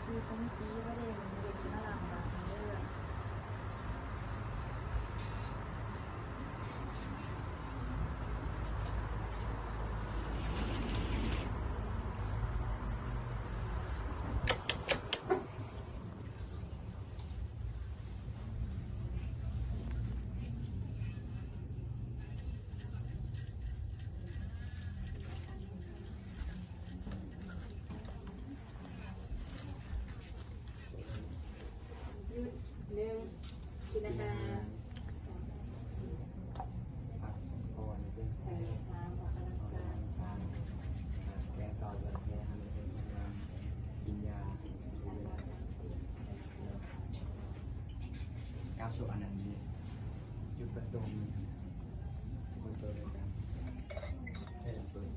ຊີຊົງຊີບໍ່ໄດ້ເຮັດ ເຮັດຊິມາລ້າງບາດນີ້ເດີ. ຢຸດ ໜຶ່ງ ກິນອາຫານ ພັກຜ່ອນ ເອີ ສາມ ອອກກຳລັງກາຍ ແກ້ວເກົ່າ ແກ້ວໃໝ່ ກິນຢາ ກັບໂຕອັນນັ້ນນີ້ ຈຸດປະສົງ ເປີດ ເປີດ ເປີດ ເປີດ.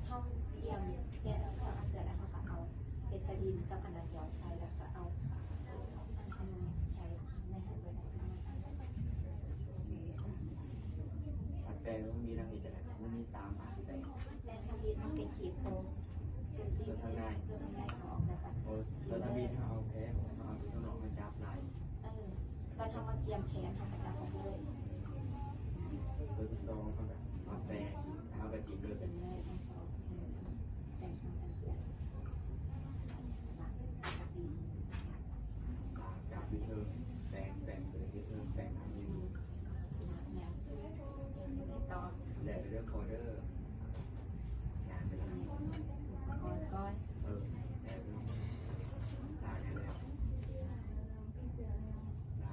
ເຮົາຕຽມແກະເຄື່ອງອັກເສບແລ້ວ ເຮົາກໍເອົາເບຕາດີນກັບອັນນັ້ນຫຍອດໃສ່ ແລ້ວກໍເອົາອັນນັ້ນໃສ່ໃນຫັ້ນເບິດ. ແຕ່ມັນມີທາງນີ້ກໍໄດ້ ມັນມີສາມອັນ ແຕ່ທຳອິດມັນເປັນຂີດໂຕ ຕົວທາງໃນ ຕົວທາງໃນອອກ ແລ້ວກໍ ໂອ້ ຕົວທຳອິດເຮົາເອົາແຂນ ເຮົາເອົາຕົວທາງນອກມາຈັບໄລ່. ເອີ ຕອນເຮົາມາກຽມແຂນ ເຮົາກໍຈັບອອກເລີຍ. ຕົວທີສອງ ເຮົາກໍມາແປງ ເຮົາກໍຈິ້ມເລີຍ ຈິ້ມເລີຍ. ແປງທາງການ ຈັບຢູ່ເທິງ ແປງ ແປງເສີດຢູ່ເທິງ ແປງທາງຢູ່ ແລະເລື່ອງຄອເດີ ເອີ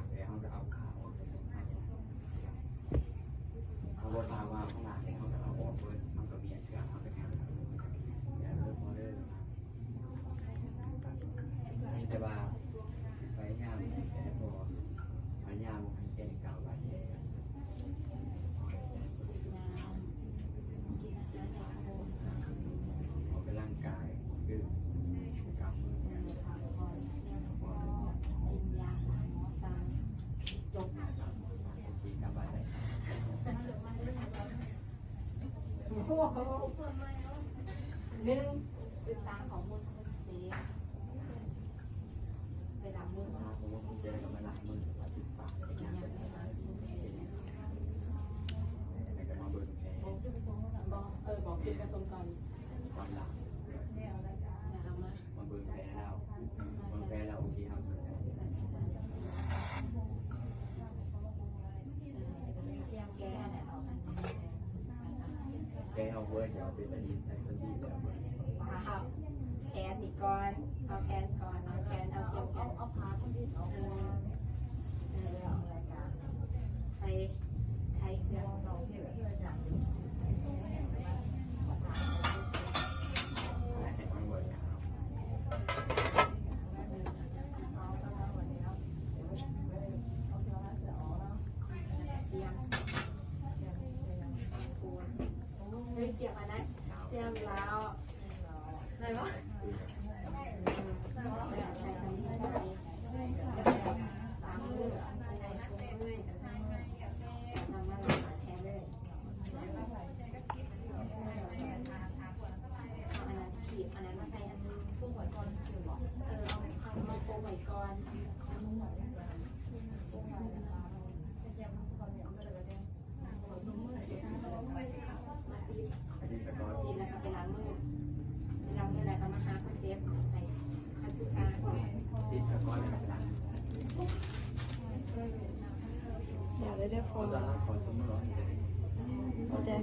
ແປງ ເຮົາກໍເອົາຂາອອກ ເຮົາບໍ່ຖ້າວ່າຂ້າງຫຼັງເຮົາກໍເອົາອອກເບິດ ເຮົາກໍມີອັນເທື່ອເຮົາ ໜຶ່ງ ສຶກສາຂໍ້ມູນຄົນເຈັບ ໄປລ້າງມື ລ້າງມື ຄົນເຈັບກໍມາລ້າງມື ແລ້ວກໍມາເບິ່ງແຜ ບໍ່ ເອີ ບອກຈຸດປະສົງກ່ອນ ກ່ອນລ້າງ ແລ້ວກໍມາ ມາເບິ່ງແຜແລ້ວ ເບິ່ງແຜແລ້ວ ໂອເຄ ເຮົາ ແຜເຮົາເບິ່ງ ເຮົາເປັນຕາດີໃສ່ສະຕິແລ້ວ ແຂນນີ້ກ່ອນ ເອົາແຂນກ່ອນ ເອົາແຂນ ເອົາ ເອົາ ເອົາ ເອົາຂາກ່ອນ ເອີ ເອີ ໄປໄຂເຄື່ອງ ເຮີ້ຍ ຕຽມອັນນັ້ນ ຕຽມແລ້ວ ໄດ້ບໍ່? ອັນນັ້ນ ອັນນັ້ນມາໃສ່ອັນໜຶ່ງ ເອີ ເອົາ ເອົາມາປົກໄວ້ກ່ອນ ມາຕິດ ຕິດແລ້ວກໍໄປລ້າງມື ໄປລ້າງມືແລ້ວກໍມາຫາຄົນເຈັບ ໃຫ້ ໃຫ້ສຶກສາກ່ອນ ຕິດສະກອນແລ້ວກໍໄປລ້າງມື ຢ່າເລີຍເດີພໍ່ ແຕ່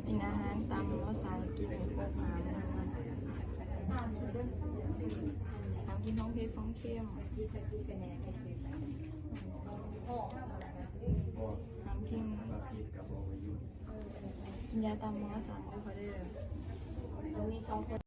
ກິນອາຫານຕາມພາສາອັງກິດໃຫ້ຄົບຫ້າໝູ່ ຫ້າມກິນຂອງເຜັດຂອງເຄັມ ຫ້າມກິນ ກິນຢາຕາມໝໍສັ່ງເດີພໍ່ເດີ ຕ້ອງມີສອງຄົນ